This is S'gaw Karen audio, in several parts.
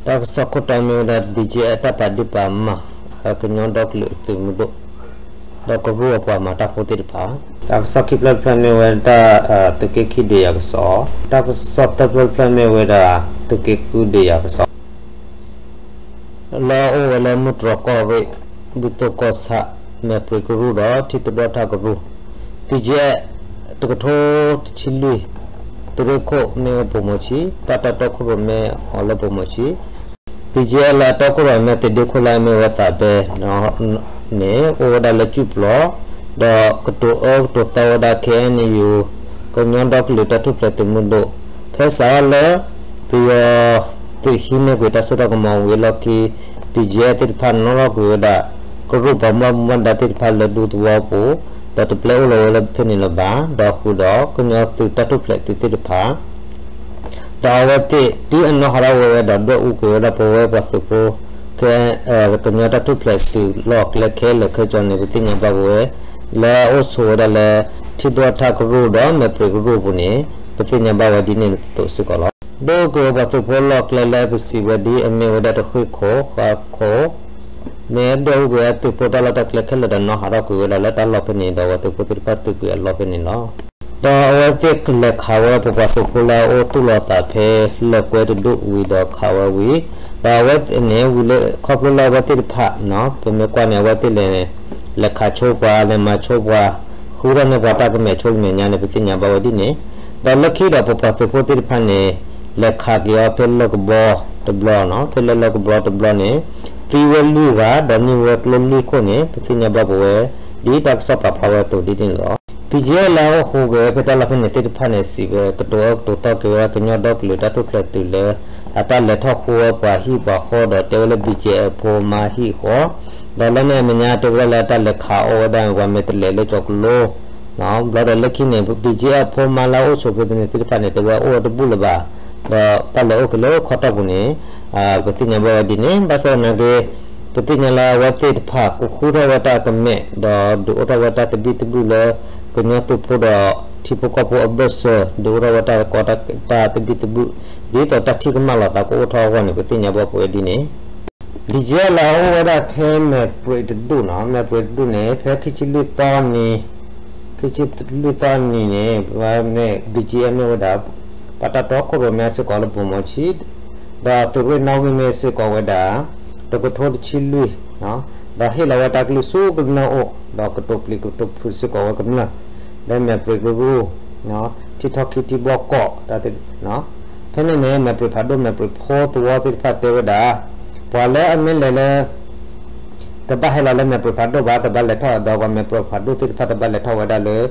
တၢ်ကစီၣ်ခိၣ်တီမ့ၢ်ဝဲဒၣ် BGF တၢ်ပာ်ဒ့ၣ်ပာ်မၤ ကညီဒီကလုာ်သုးမုၢ်ဒိၣ် ဒီးကရူၢ်အပှၤမၤတၢ်ဖိသ့ၣ်တဖၣ်. တၢ်ကစီၣ်ခံဖျၢၣ်တဖျၢၣ်မ့ၢ်ဝဲဒၣ် သုးက့ခံဒုးယၤကစီၣ်, တၢ်ကစီၣ်သၢဖျၢၣ်တဖျၢၣ်မ့ၢ်ဝဲဒၣ် သုးက့ဃုဒုးယၤကစီၣ် လၢအအိၣ်ဝဲလၢမုၢ်တြီၤကီၢ်ရ့ၣ် ဘူၣ်သိကီၢ်ဆၣ် မဲာ်ပြံးကရူၢ်ဒီးထံသဒၢတၢ်ကရူၢ် BGF တကထိတဆံလွံၢ် သုးရ့ၣ်ခိၣ်မ့ၢ်ဝဲပိာ်မုၣ်ဆံ ပၢ်တၢ်တီခိၣ်ရိၣ်မဲအီၤလၢပိာ်မုၣ်ဆံ BGF လၢအတီခိၣ်ရိၣ်မဲသုးဒ့ခိၣ်လၢအမ့ၢ်ဝဲသးဘဲ န့ၣ် အိၣ်ဝဲဒၣ်လၢကုၢ်ပျီ ဒီးကတိၤအၢကတိၤသီဝဲဒၣ် KNU ကညီဒီကလုာ်တၢ်ထူၣ်ဖျဲးသုးမုၢ်ဒိၣ် ဖဲစးထီၣ်လၢ ပယီၤသုးဟံးန့ၢ်ကွံာ်တၢ်စိတၢ်ကမီၤဝံၤအလီၢ်ခံ BGF သ့ၣ်တဖၣ်နီၣ်ထီၣ်ကွံာ်ဝဲဒၣ် ကရူၢ်ပှၤမူဘၣ်မူဘၣ်ဒါသ့ၣ်တဖၣ်လၢဒူသဝီပူၤ ဒီးတပျဲအိၣ်လီၤဝဲလၢဖဲန့ၣ်လၢၤဘၣ် ဒီးဃုာ်ဒီးကညီသုးတၢ်ထူၣ်ဖျဲးသုးသ့ၣ်တဖၣ် ဒီးအဝဲသ့ၣ်ဒုးအနီၣ်ဟးထီၣ်ဝဲဝဲဒီးဒွဲၣ်အူကွံာ်ဝဲဒၣ်ပဝဲပှၤသုးဖိ ကညီတၢ်ထူၣ်ဖျဲးသုးလီၢ်ကျဲခဲလၢာ်ခဲဆ့န့ၣ် ပသ့ၣ်ညါဘၣ်ပဝဲ လၢအအိၣ်ဆိးဝဲဒၣ်လၢ ထံသဒၢတၢ်ကရူၢ်ဒီးမဲာ်ပြံးကရူၢ်အပူၤန့ၣ် ပသ့ၣ်ညါဘၣ်ဝဲဒ်န့ၣ်အသိးစ့ၢ်ကီးလီၤ. ဒုးအိၣ်ကွံာ်ဝဲပှၤသုးဖိလီၢ်ကျဲလၢပစံးဝဲဒ်အမ့ၢ်ဝဲဒၣ်တဃ့ၢ်ခိၣ်ဃါခိၣ် န့ၣ်ဒွဲၣ်အူကွံာ်ဝဲသုးဖိတၢ်လီၢ်တၢ်ကျဲခဲလၢာ်ဒီးနီၣ်ဟးထီၣ်ကွံာ်ဝဲဒၣ်လၢတၢ်လီၢ်ဖဲန့ၣ် ဒီးပှၤသုးဖိသ့ၣ်တဖၣ်သုးကွံာ်အလီၢ်ဖဲန့ၣ်လီၤ. ဒီးအဝဲသ့ၣ်လဲၤခးဝဲပပှၤသုးဖိလၢအအိၣ်သူၣ်လီၤသးဖဲ လၢၢ်ကွဲတဒူၣ်ဝံၤဒီးခးဝဲဝံၤ ဒီးအဝဲန့ၣ်ဝံၤလၢခီဖျိလၢအဝဲသ့ၣ်တဖၣ် ပမ့ၢ်ကွၢ်န့ၣ် အဝဲသ့ၣ်လဲၤ လဲၤခးဆိပှၤ လဲၤမၤဆိပှၤ ဃုထီၣ်န့ၢ်ပှၤတၢ်ကမဲာ်ဆိကမဲာ်ညါန့ၣ် ပသ့ၣ်ညါဘၣ်ဝဲဒ်န့ၣ် ဒီးလၢခံဒီးပပှၤသုးဖိသ့ၣ်တဖၣ်န့ၣ် လဲၤခးက့ၤအီၤဖဲလၢၢ်ကဘီတဘျီနီၤ ဖဲလၢလၢၢ်ကဘီတဘျီန့ၣ် သံဝဲလွံၢ်ဂၤ ဒီးနံၣ်ဝဲကျိလွံၢ်ခိၣ်န့ၣ် ပသ့ၣ်ညါဘၣ်ပဝဲ ဒ်တၢ်ကစီၣ်ပာ်ဖျါဝဲအသိးဒ်န့ၣ်လီၤ. BGF လၢအအိၣ်ဃုာ်က့ၤဝဲဖဲတၢ်လီၢ်ဖဲန့ၣ်သ့ၣ်တဖၣ်န့ၣ် စံးဝဲကတိၤအၢကတိၤသီက့ၤဝဲဒၣ်ကညီဒီကလုာ်တၢ်ထူၣ်ဖျဲးသုးလၢ အတၢ်လဲၤထီၣ်ဃုဝဲပှၤဟံၣ်ပှၤဃီဒီးတဲဝဲလၢ BGF ဖိမါဟံၣ်ဃီ ဒီးလၢန့ၣ်အမဲာ်ညါတဲဝဲဒၣ်လၢအတၢ်လဲၤခးအီၣ်ဝဲဒၣ်ပှၤမဲာ်တဲးလဲးလၢကၠီၤကလိ ဘျီဒီးလၢခံန့ၣ် BGF ဖိမါလၢအအိၣ်ဆိးဖဲန့ၣ်သ့ၣ်တဖၣ်န့ၣ် တဲဝဲအိၣ်ဝဲတဘူၣ်လၢၤဘၣ် ဒီးဘၣ်လဲၤအိၣ်က့ၤလၢခီတီၢ်ပူၤန့ၣ် ပသ့ၣ်ညါဘၣ်ဝဲဒ်န့ၣ် ဘၣ်ဆၣ်သနာ်က့ ပသ့ၣ်ညါလၢအဝဲသ့ၣ်တဖၣ်ကဃုထီၣ်ဝဲတၢ်ကမဲာ် ဒီးဒုးအိၣ်ထီၣ်ဝဲတၢ်သဘံၣ်သဘုၣ်လၢ ကညီသုးဖိဒီးထံဖိကီၢ်ဖိအဘၢၣ်စၢၤ ဒုးအိၣ်ထီၣ်ဝဲတၢ်ကီတၢ်သဘံၣ်သဘုၣ် ဒ်သိးတၢ်ထံၣ်ကမၣ်လီၤသးကအိၣ်ထီၣ်အဂီၢ်န့ၣ် ပသ့ၣ်ညါဘၣ်ပဝဲဒ်န့ၣ် BGF လၢအအိၣ်ဝဲဒၣ်ဖဲမဲာ်ပြံးတဒူၣ်နီၤ မဲာ်ပြံးတဒူၣ်န့ၣ် ဖဲခံဆံလွံၢ်သီနံၤ ခံဆံလွံၢ်သီနံၤန့ၣ် BGF မ့ၢ်ဝဲဒၣ် ပှၤတၢ်တီခိၣ်ရိၣ်မဲစ့ၢ်ကီးလၢပိာ်မုၣ်ဆံ ဒီးသုးရ့ၣ်နီၣ်ဂံၢ်မ့ၢ်စ့ၢ်ကီးဝဲဒၣ် တကထိတဆံလွံၢ် ဒီးဟ့ၣ်လီၤဝဲတၢ်ကလုၢ်ဆူကမျၢၢ်အိၣ် ဒီးကတိၤပျံၤကတိၤဖုးစ့ၢ်ကီးဝဲကမျၢၢ် လၢမဲာ်ပြံးကရူၢ် ထံထီၣ်ခံထံဘီကီး ဖဲန့ၣ်န့ၣ် မဲာ်ပြံးဖးဒိၣ်မဲာ်ပြံးဖိသဝီသ့ၣ်တဖၣ်တဲဝဲဒၣ် ပှၤလၢအမ့ၢ်လဲၤလၢ တဘၣ်ဟဲလီၤလၢမဲာ်ပြံးဖးဒိၣ်ဘၣ် တဘၣ်လဲၤထီၣ်ဒီးပှၤမဲာ်ပြံးဖးဒိၣ်သ့ၣ်တဖၣ်တဘၣ်လဲၤထီၣ်ဝဲဒၣ်လၢ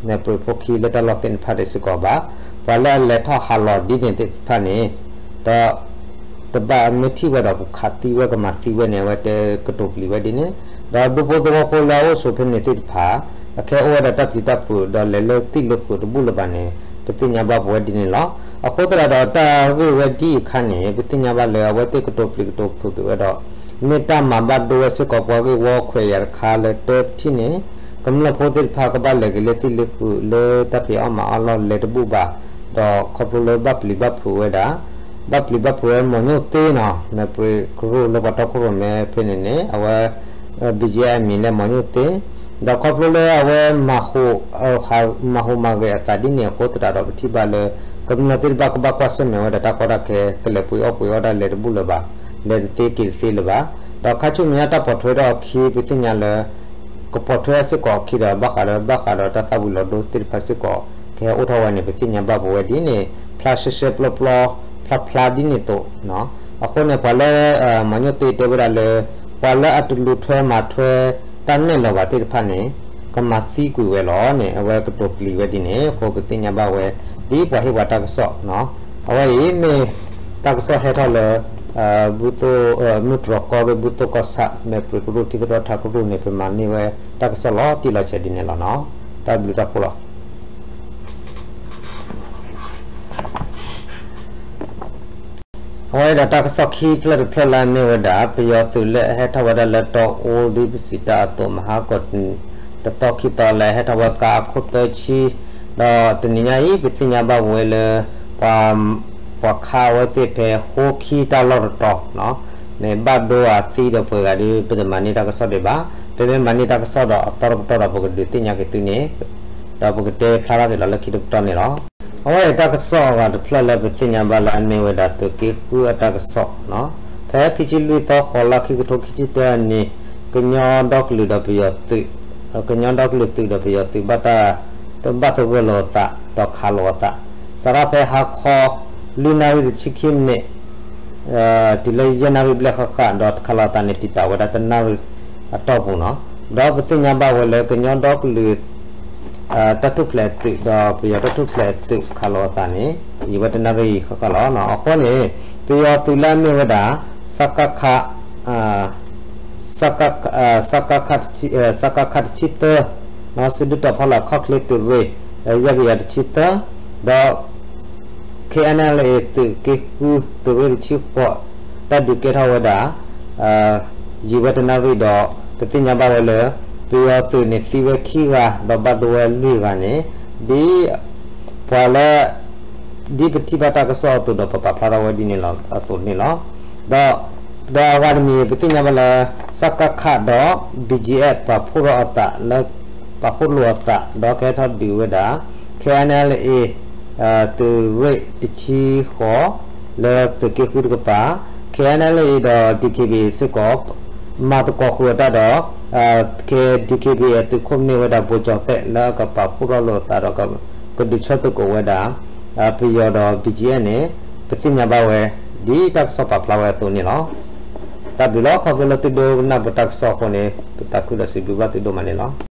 မဲာ်ပြံးဖိခံလၢတၢ်လီၢ်သ့ၣ်တဖၣ်တစ့ၢ်ကီးဘၣ်. ပှၤလၢအလဲၤထီၣ်ဟးလီၤဒ်န့ၣ်သ့ၣ်တဖၣ်န့ၣ် ဒီး တဘၣ်မ့ၢ်ထံၣ်ဝဲဒီးကခးသံဝဲကမၤသံဝဲန့ၣ် အဝဲတဲကတိၤပျံၤဝဲဒ်န့ၣ် ဒီးဒူဖိသဝီဖိလၢအအိၣ်ဆိးဖဲန့ၣ်သ့ၣ်တဖၣ် အခဲအိၣ်ဝဲဒၣ်တၢ်ပျံၤတၢ်ဖုးဒီးလဲၤလၢသံၣ်လၢဃုာ်တဘူၣ်လၢၤဘၣ်န့ၣ် ပသ့ၣ်ညါဘၣ်ပဝဲဒ်န့ၣ်လီၤ. အဃိသတးဒီးတၢ်ဂ့ၢ်ဝဲဒ်အံၤအခါန့ၣ် ပသ့ၣ်ညါဘၣ်လၢအဝဲသ့ၣ်ကတိၤပျံၤကတိၤဖုးက့ၤဝဲဒီး မ့ၢ်တၢ်မၤဘၣ်ဒိဝဲစ့ၢ်ကီးပှၤဂ့ၢ်ဝီခွဲးယာ်တခါလၢတၢတထံၣ်န့ၣ် ကမျၢၢ်ဖိသ့ၣ်တဖၣ်ကဘၣ်လဲၤက့ၤလၢသံၣ်လၢဃုာ်လၢတၢ်ဖံးအီၣ်မၤအီၣ်လီၢ်လဲၤတဘူၣ်ဘၣ် ဒီးခီဖျိလၢဘၣ်ပျံၤဘၣ်ဖုးဝဲဒၣ် ဘၣ်ပျံၤဘၣ်ဖုးဝဲမီၤညိၣ်သ့နီၤ မဲာ်ပြံးကရူၢ်လၢပှၤတီခိၣ်ရိၣ်မဲဖဲန့ၣ်န့ၣ် အဝဲ BGF အမံၤလၢမီၤညိၣ်သ့ ဒီးခီဖျိလၢအဝဲ မၤဟူးမၤဂဲၤအသးဒ်န့ၣ်အဃိသတးဒီးပထံၣ်ဘၣ်လၢ ကမျၢၢ်သ့ၣ်တဖၣ်ကဘၣ်ကွၢ်ဆၢၣ်မဲာ်ဝဲဒၣ်တၢ်ကီတၢ်ခဲ ကလဲၤပှ့ၤအီၣ်ပှ့ၤအီဒၣ်လဲၤတဘူၣ်လၢၤဘၣ် လဲၤတသ့က့ၤတသ့လၢၤဘၣ် ဒီးခါဆူမဲာ်ညါတၢ်ပိာ်ထွဲထီၣ်အခံ ပသ့ၣ်ညါလၢ ကပိာ်ထွဲစ့ၢ်ကီးအခံဒီး ဘၣ်ဃးဒီး ဘၣ်ဃးဒီးတၢ်သၣ်ဝံၤလီၤဒိသ့ၣ်တဖၣ်စ့ၢ်ကီး ကဟဲအိၣ်ထီၣ်ဝဲန့ၣ် ပသ့ၣ်ညါဘၣ်ပဝဲဒ်န့ၣ် ဖျါရှဲရှဲပျီပျီ ဖျါဖျါဒ်န့ၣ်အသိး အဃိန့ၣ် ပှၤလၢ မီၤညိၣ်သ့တဲဝဲဒၣ်လၢ ပှၤလၢအတလူၤထွဲမၤထွဲတၢ်နဲၣ်လီၤဘၣ်သ့ၣ်တဖၣ်န့ၣ် ကမၤသံကွံာ်ဝဲလီၤန့ၣ် အဝဲကတိၤပျံၤဝဲဒ်န့ၣ် အဃိပသ့ၣ်ညါဘၣ်ဝဲ ဒ်ပှၤဟ့ၣ်ပှၤတၢ်ကစီၣ် အဝဲအံၤမ့ၢ် တၢ်ကစီၣ်ဟဲထီၣ်လၢ ဘူၣ်သိၣ် မုၢ်တြီၤကီၢ်ရ့ၣ် ဘူၣ်သိၣ်ကီၢ်ဆၣ် မဲာ်ပြံးကရူၢ် ထံသဒၢတၢ်ကရူၢ်န့ၣ် ပမၤန့ၢ်ဝဲတၢ်ကစီၣ်လီၤတံၢ်လီၤဆဲးဒ်န့ၣ်လီၤနီၤ. တၢ်ဘျုးတၢ်ဖှိၣ်လီၤ. အဝဲဒၣ်တၢ်ကစီၣ်ခံဖျၢၣ်တဖျၢၣ်လၢအမ့ၢ်ဝဲဒၣ် ပယီၤသုးလၢအဟဲထီၣ်ဝဲဒၣ်လၢတီအူ ဒ်ပစံးတၢ်အသိး မဟါကီး တသီခံသီလၢဟဲထီၣ်ဝဲကါအခိၣ်သၢဆံ ဒီးတနံၤညါအံၤ ပသ့ၣ်ညါဘၣ်ဝဲလၢ ပှၤ ပှၤခးအဝဲသ့ၣ်ဖဲဃိခံတၢ်လီၢ်တတီၤန့ၣ် ဘၣ်ဒိအသံဒီးပှဲၤဂၤဒီး ပတမၤန့ၢ်တၢ်ကစီၣ်ဒံးဘၣ်. ပမ့ၢ်မၤန့ၢ်တၢ်ကစီၣ်ဒီးအသီတကတီၢ်ဒီး ပကဒုးသ့ၣ်ညါက့ၤသုန့ၣ် ဒီးပကတဲဖျါထီၣ်က့ၤလီၤလၢခံတကတီၢ်န့ၣ်လီၤ. အဝဲအံၤတၢ်ကစီၣ်အဂၤတဖျၢၣ်လၢပသ့ၣ်ညါဘၣ်လၢအမ့ၢ်ဝဲဒၣ်သုးက့ဃုအတၢ်ကစီၣ်န့ၣ် ဖဲခံဆံလွံၢ်သီဃိးလါခံကထိခံဆံတၢနံၣ် ကညီဒီကလုာ်ဒီးပယီၤသုး ကညီဒီကလုာ်သုးဒီးပယီၤသုးဘၣ်တၢ် ဘၣ်သဂၢၢ်လိာ်အသး ဒီးခးလိာ်အသး စးထီၣ်ဖဲဟါခီ လွံၢ်နၣ်ရံၣ်တဆံခံမံးနံး တုၤလၢယဲၢ်နၣ်ရံၣ်ဘျဲၣ်ဃၣ်ဃၣ် ဒီးခးလိာ်အသးန့ၣ် တံာ်တာ်ဝဲဒၣ်တနၣ်ရံၣ်အတီၢ်ပူၤန့ၣ်, ဒီးပသ့ၣ်ညါဘၣ်ဝဲလၢကညီဒီကလုာ် တၢ်ထူၣ်ဖျဲးသုး ဒီးပယီၤတၢ်ထူၣ်ဖျဲးသုးခးလိာ်အသးန့ၣ် ယံာ်ဝဲတနၣ်ရံၣ်ဃၣ်ဃၣ်လီၤ. အဃိန့ၣ် ပယီၤသုးလၢအမ့ၢ်ဝဲဒၣ် စကခ စကခ တဆံသၢ စုဒုၣ်တီၤဖီလာ်ခီၣ်ချ့သုးရ့ၣ် ယဲၢ်ကယၤတဆံသၢ ဒီး KNLA သုးက့ဃုသုးရ့ၣ်တဆံဃိး တၢ်ဒုးကဲထီၣ်ဝဲဒၣ် ယံာ်ဝဲတနၣ်ရံၣ်ဒီး ပသ့ၣ်ညါဘၣ်ဝဲလၢ ပယီၤသုးန့ၣ်သံဝဲခံဂၤ ဒီးဘၣ်ဒိဝဲလွံၢ်ဂၤန့ၣ် ဒ်ပှၤလၢ ဒ်ပထံၣ်ဘၣ်တၢ်ကစီၣ်အသိးဒီး ပပာ်ဖျါထီၣ်ဝဲဒ်န့ၣ်လီၤအသိးန့ၣ်လီၤ. ဒီး ဒီးအဂၤတမံၤ ပသ့ၣ်ညါဘၣ်လၢ စကခ ဒီး BGF ပာ်ဖှိၣ်ထီၣ်အသးလၢ ပာ်ဖှိၣ်လိာ်အသး ဒီးကဟဲထီၣ်ဒုးဝဲဒၣ် KNLA သုးရ့ၣ်တဆံဃိး လၢသုးက့ဃုတကပၤ KNLA ဒီး DKBA စ့ၢ်ကီး မၤသကိးဃုာ်အတၢ်ဒီး က DKBA အသုးခိၣ်မ့ၢ်ဝဲဒၣ် ဘိကၠီၤသဲး လၢအကပာ်ဖှိၣ်ထီၣ်လိာ်အသးဒီး ကဒုးဆၢသကိးဝဲဒၣ် ပယီၤဒီး BGF န့ၣ် ပသ့ၣ်ညါဘၣ်ဝဲ ဒ်တၢ်ကစီၣ်ပာ်ဖျါဝဲအသိးန့ၣ်လီၤ. တၢ်ဘျုးလီၤ ခီဖျိလၢသုဒိကနၣ်ပတၢ်ကစီၣ်အဃိန့ၣ် ပသးခုဒီးစံးဘျုးဘၣ်သုဒိၣ်မးန့ၣ်လီၤ.